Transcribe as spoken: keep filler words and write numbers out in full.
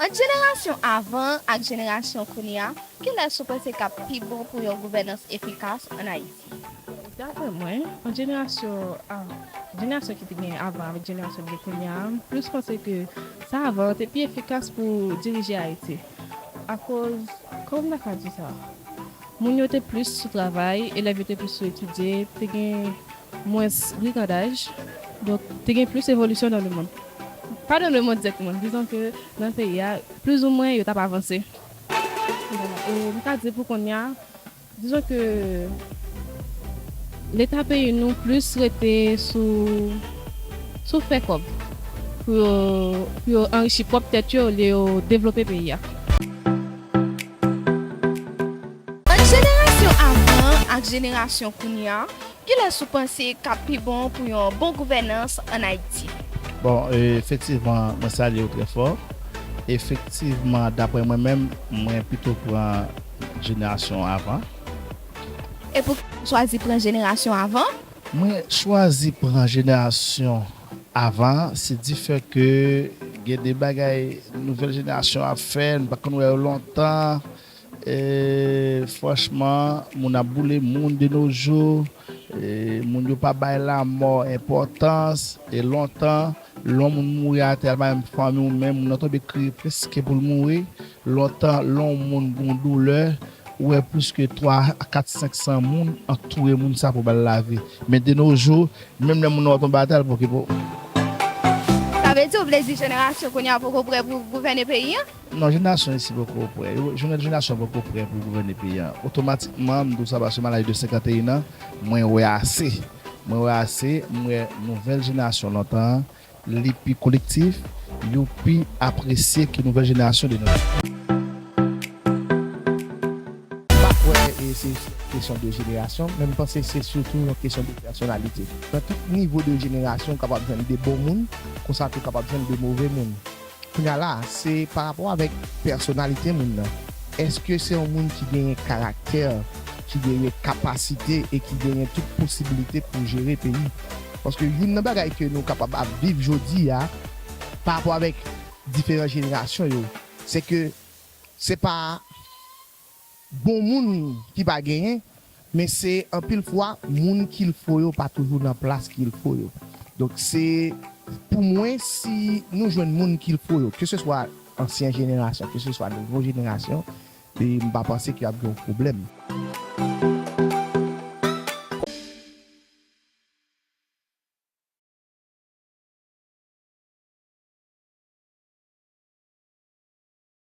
Ant jenerasyon avan ak jenerasyon kounye a, kilès ou panse k ap pi bon pou yon gouvènans efikas ann Ayiti? Daprè mwen, ant jenerasyon a, jenerasyon ki te gen avan avèk jenerasyon de kounye a, m plis panse ke sa avan te pi efikas pou dirije Ayiti. Akoz, kòman m ta ka di sa? Moun yo te plis sou travay, elèv yo te plis sou etidye, te gen mwens brikadaj, donk te gen plis evolisyon nan lemond. Pa nan lemond dirèkteman, dizon ke nan peyi a, plizoumwen yo t ap avanse. E m ka di pou kounye a, dizon ke Leta peyi nou plis rete sou, sou fè kòb pou yo, pou yo anrichi pwòp tèt yo olye yo devlope peyi a. Ant jenerasyon avan ak jenerasyon kounye a, kilès ou panse k ap pi bon pou yon bon gouvènans ann Ayiti? Bon, efektivman, mwen salye w trè fò. Efektivman, daprè mwen menm, mwen pito pran jenerasyon avan. E poukisa w chwazi pran jenerasyon avan? Mwen chwazi pran jenerasyon avan, se difè ke gen de bagay nouvèl jenerasyon ap fè, nou pa t konn wè yo lontan. E, franchman, moun ap boule moun de nos jours. E, moun yo pa bay lanmò enpòtans. E lontan, lè yon moun mouri atè, l pa menm fanmi w menm, moun nan tonbe kriye prèske pou l mouri. Lontan, lè yon moun gen yon doulè, ou wè plis ke twa a kat senk san moun antoure moun sa pou ba l lavi. Men de nos jours, menm lè moun nan tonbe atè, l pokipe w. Sa vle di ou vle di jenerasyon kounye a poko prè pou gouvène peyi a? Non, jenerasyon isi poko prè. Yo, jenerasyon poko prè pou gouvène peyi a. Otomatikman, m di w sa paske m a laj de senkant et un an, mwen wè ase. Mwen wè ase, mwen wè nouvèl jenerasyon lontan an, li pi kolektif, yo pi apresye ke nouvèl jenerasyon de nos jours. M pa kwè e se kesyon de jenerasyon, men m panse se sitou yon kesyon de pèsonalite. Nan tout nivo de jenerasyon, w kapab jwenn de bon moun, konsa tou w kapab jwenn de move moun. Kounye a la, se pa rapò avèk pèsonalite moun nan. Èske se yon moun ki genyen karaktè, ki genyen kapasite e ki genyen tout posiblite pou jere peyi? Paske youn nan bagay ke nou kapab ap viv jodi a, pa rapò avèk diferan jenerasyon yo, se ke se pa bon moun ki pa genyen, men se anpil fwa moun qu'il faut yo pa toujou nan plas qu'il faut yo. Donk se, pou mwen, si nou jwenn moun qu'il faut yo, keseswa ansyen jenerasyon, keseswa nouvo jenerasyon, e m pa panse ke ap gen yon pwoblèm.